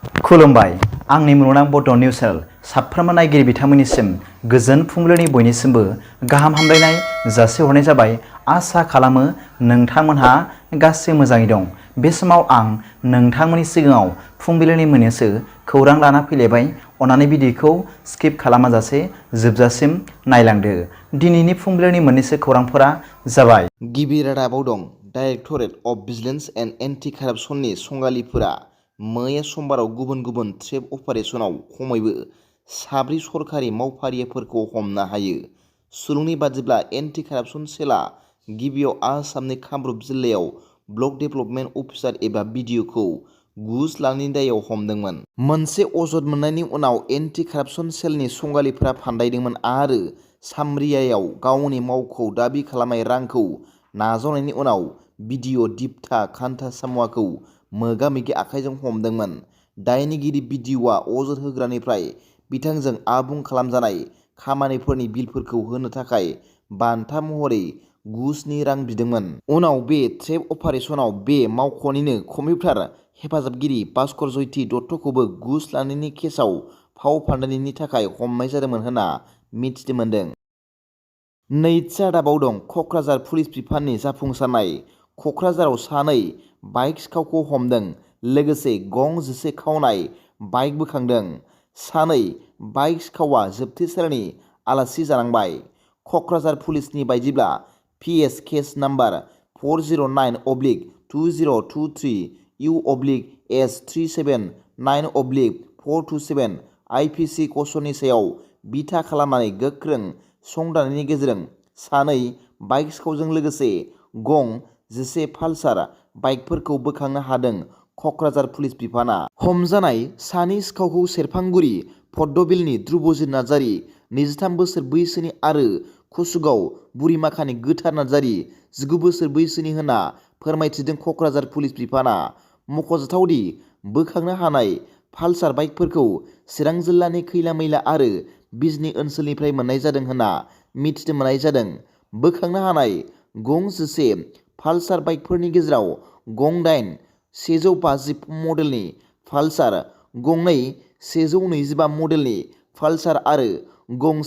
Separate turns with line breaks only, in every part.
खुलुमबाय आंनि मुलुगनां बड' निउस चेनेल साफ्रोमबो नायगिरि बिथांमोननिसिम गोजोन फुंबिलिनि बयनिसिमबो गाहाम हामलायनाय जासिहरनाय जाबाय। आसा खालामो नोंथांमोनहा गासै मोजाङै दं। बे समाव आं नोंथांमोननि सिगाङाव फुंबिलिनि मोननैसो खौरां लाना फैलायबाय। अन्नानै भिडिअखौ स्किप खालामाजासे जोबजासिम नायलांदो। दिनैनि फुंबिलिनि मोननैसो खौरांफोरा जाबाय।
गिबि रादाबाव दं directorate of vigilance and anti कारापसननि संगालिफोरा मैया समबाराव गुबुन गुबुन ट्रेप अपारेशनाव खमैबो 7 सरखारि मावफारियाफोरखौ हमनो हायो। सुलुंनि बादिब्ला एन्टि कारापसन सेलआ गिबियाव आसामनि कामरुप जिल्लायाव ब्लक डेभेलपमेन्ट अफिसार एबा BDOखौ घुस लानायनि दायाव हमदोंमोन। मोनसे अजद मोननायनि उनाव एन्टि कारापसन सेलनि संगालिफोरा फान्दायदोंमोन आरो सामरियायाव गावनि मावख'आव दाबि खालामनाय रांखौ नाजावनायनि उनाव BDO दिप्ता कान्थासामुवाखौ मोगा-मोगि आखाइजों हमदोंमोन। दायनिगिरि BDOआ अजद होग्रानिफ्राय बिथांजों आबुं खालामजानाय खामानिफोरनि बिलफोरखौ होनो थाखाय बान्था महरै घुसनि रां बिदोंमोन। उनाव बे ट्रेप अपारेशनाव बे मावख'निनो कम्पिउटार हेफाजाबगिरि भास्कर ज्यति दत्तखौबो घुस लानायनि केसआव फाव फान्दायनायनि थाखाय हमनाय जादोंमोन होनना मिथिनो मोन्दों। नैथि रादाबाव दं क'क्राझार पुलिस बिफाननि जाफुंसारनाय। क'क्राझाराव 2 बाइक सिखावखौ हमदों, लोगोसे गं 11 खावनाय बाइक बोखांदों। 2 बाइक सिखावआ जोबथेसालिनि आलासि जानांबाय। क'क्राझार पुलिसनि बायदिब्ला PS case number 409/2023U/S379/427 IPC क'सननि सायाव बिथा खालामनानै गोख्रों संदाननायनि गेजेरजों 2 बाइक सिखावजों लोगोसे गं 11 पालसार बाइकफोरखौ बोखांनो हादों। क'क्राझार पुलिस बिफाना हमजानाय 2 सिखावखौ सेरफांगुरि पद्मबिलनि ध्रुबजित नार्जारी 23 बोसोर बैसोनि आरो कुसुगाव बुरिमाखानि गोथार नार्जारी 19 बोसोर बैसोनि होनना फोरमायथिदों क'क्राझार पुलिस बिफाना। मख'जाथावदि बोखांनो हानाय पालसार बाइकफोरखौ चिरां जिल्लानि खैला-मैला आरो बिजनी ओनसोलनिफ्राय मोननाय जादों होनना मिथिनो मोननाय जादों। बोखांनो हानाय गं 11 पालसार बाइकफोरनि गेजेराव गं 8 150 मडेलनि पालसार, गं 2 125 मडेलनि पालसार आरो गं 1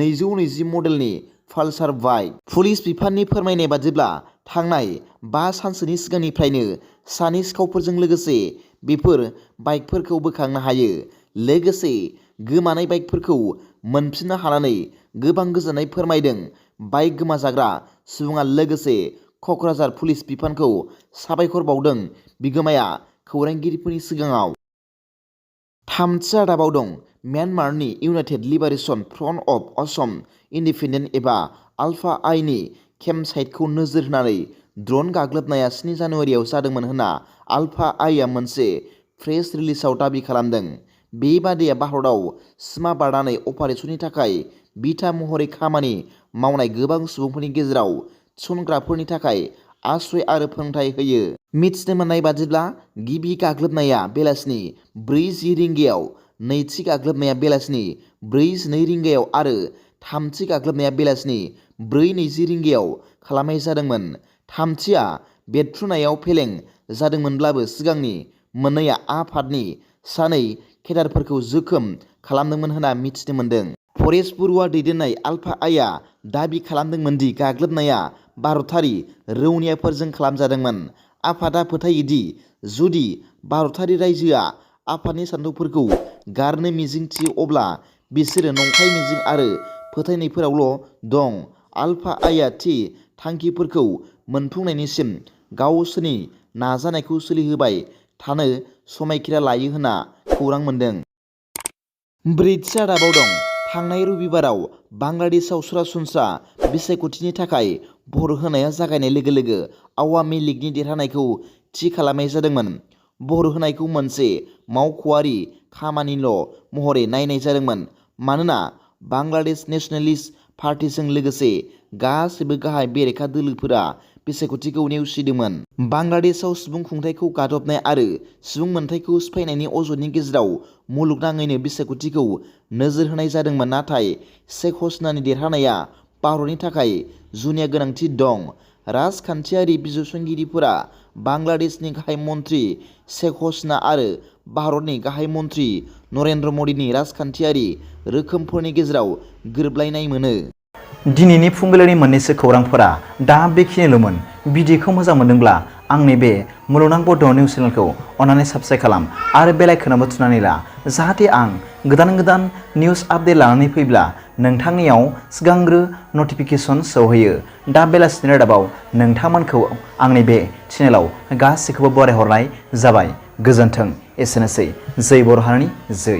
220 मडेलनि पालसार बाइक। पुलिस बिफाननि फोरमायनाय बादिब्ला थांनाय 5 सानसोनि सिगांनिफ्रायनो 2 सिखावफोरजों लोगोसे बेफोर बाइकफोरखौ बोखांनो हायो। लोगोसे गोमानाय बाइकफोरखौ मोनफिननो हानानै गोबां गोजोननाय फोरमायदों बाइक गोमाजाग्रा सुबुङा। लोगोसे क'क्राझार पुलिस बिफानखौ साबायखर बावदों बिगोमाया खौरांगिरिफोरनि सिगाङाव। थामथि रादाबाव दं म्यानमारनि united liberation front of Assam independent एबा आल्फा आइनि केम्प साइटखौ नोजोर होनानै ड्र'न गाग्लोबनाया 7 जानुवारियाव जादोंमोन होनना आल्फा आइआ मोनसे प्रेस रिलिजआव दाबि खालामदों। बे बादिया भारतआव सिमा बारनानै अपारेशननि थाखाय बिथा महरै खामानि मावनाय गोबां सुबुंफोरनि गेजेराव थिसनग्राफोरनि थाखाय आश्रय आरो फोरोंथाय होयो। मिथिनो मोननाय बादिब्ला गिबि गाग्लोबनाया बेलासिनि 4:10 रिंगायाव, नैथि गाग्लोबनाया बेलासिनि 4:12 रिंगायाव आरो थामथि गाग्लोबनाया बेलासिनि 4:20 रिंगायाव खालामनाय जादोंमोन। थामथिया बेरफ्रुनायाव फेलें जादोंमोनब्लाबो सिगांनि मोननैआ आफादनि 2 केडारफोरखौ जोखोम खालामदोंमोन होनना मिथिनो मोन्दों। फरेस्ट बरुआ दैदेननाय आल्फा आइआ दाबि खालामदोंमोन दि गाग्लोबनाया भारतारि रौनियाफोरजों खालामजादोंमोन। आफादआ फोथायो दि जुदि भारतारि रायजोआ आफादनि सानथौफोरखौ गारनो मिजिंथियो अब्ला बिसोरो नंखाय मिजिं आरो फोथायनायफोरावल' दं। आल्फा आइआ थि थांखिफोरखौ मोनफुंनायसिम गावसोरनि नाजानायखौ सोलिहोबाय थानो समायखिरा लायो होनना खौरां मोन्दों। ब्रैथि रादाबाव दं थांनाय रबिबाराव बांलादेशआव सरासनस्रा बिसायख'थिनि थाखाय भट होनाया जागायनाय लोगो लोगो आवामि लीगनि देरहानायखौ थि खालामनाय जादोंमोन। भट होनायखौ मोनसे मावख'आरि खामानिल' महरै नायनाय जादोंमोन मानोना बांलादेश नेशनेलिस्ट पार्टीजों लोगोसे गासैबो गाहाय बेरेखा दोलोफोरा बिसायख'थिखौ नेवसिदोंमोन। बांलादेशआव सुबुं खुंथायखौ गादबनाय आरो सुबुं मोनथायखौ सिफायनायनि अजदनि गेजेराव मुलुगनाङैनो बिसायख'थिखौ नोजोर होनाय जादोंमोन। नाथाय शेख हसिनानि देरहानाया भारतनि थाखाय जुनिया गोनांथि दं। राजखान्थियारि बिजिरसंगिरिफोरा बांलादेशनि गाहाय मन्त्रि शेख हसिना आरो भारतनि गाहाय मन्त्रि नरेन्द्र मदिनि राजखान्थियारि रोखोमफोरनि गेजेराव गोरोबलायनाय मोनो।
दिनैनि फुंबिलिनि मोननैसो खौरांफोरा दा बेखिनिल'मोन। भिडिअखौ मोजां मोनदोंब्ला आंनि बे मुलुगनां बड' निउस चेनेलखौ अन्नानै साबस्क्राइब खालाम आरो बेल आइकनआवबो थुनानै ला, जाहाथे आं गोदान निउस आपडेट लानानै फैब्ला नोंथांनियाव सिगांग्रो नटिफिकेसन सौहैयो। दा बेलासिनि रादाबाव नोंथांमोनखौ आंनि बे चेनेलाव गासैखौबो बरायहरनाय जाबाय। गोजोन्थों। एसेनोसै। जै बर' हारिनि जै।